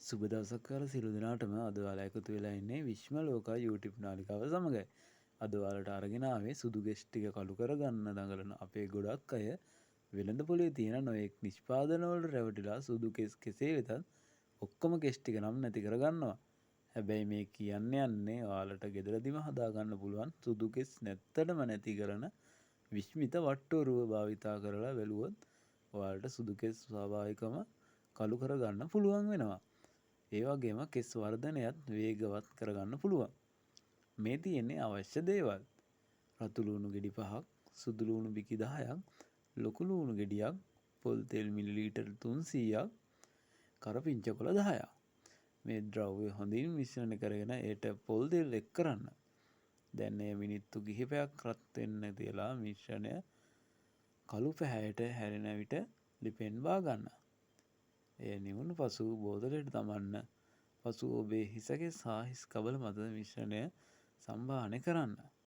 සුබ දවසක් ඔයාලා සියලු දෙනාටම. අද ඔයාලා එකතු වෙලා ඉන්නේ විශ්ම ලෝකා YouTube නාලිකාව සමගයි. අද ඔයාලට අරගෙන ආවේ සුදු කෙස් ටික කළු කරගන්න දඟලන අපේ ගොඩක් අය වෙළඳ පොලේ තියෙන නොයෙක් නිෂ්පාදන වලට රැවටිලා සුදු කෙස් කෙසේ වෙතත් ඔක්කොම කෙස් ටික නම් නැති කරගන්නවා. හැබැයි මේ කියන්න යන්නේ ඔයාලට ගෙදරදිම හදාගන්න පුළුවන් සුදු කෙස් නැත්තටම නැති කරන විශ්මිත වට්ටෝරුව භාවිතා කරලා බැලුවොත් ඔයාලට සුදු කෙස් ස්වාභාවිකවම කළු කරගන්න පුළුවන් වෙනවා. ඒ වගේම කෙස් වර්ධනයත් වේගවත් කරගන්න පුළුවන්. මේ තියෙන්නේ අවශ්‍ය දේවල්. රතු ලූණු ගෙඩි 5ක්, සුදු ලූණු බිකි 10ක්, ලොකු ලූණු ගෙඩියක්, පොල් තෙල් මිලිලීටර් 300ක්, කරපිංච කොළ 10ක්. මේ ද්‍රව්‍ය හොඳින් මිශ්‍රණය කරගෙන එයට පොල් තෙල් එක් කරන්න. දැන් එය මිනිත්තු කිහිපයක් රත් වෙන්න තියලා මිශ්‍රණය කළු පැහැයට හැරෙන විට ලිපෙන් බාගන්න. එය නිවුණු පසු බෝතලයට දමන්න. පසුව ඔබේ හිසකෙස් හා හිස් කබල මත මිශ්‍රණය සම්බාහනය කරන්න.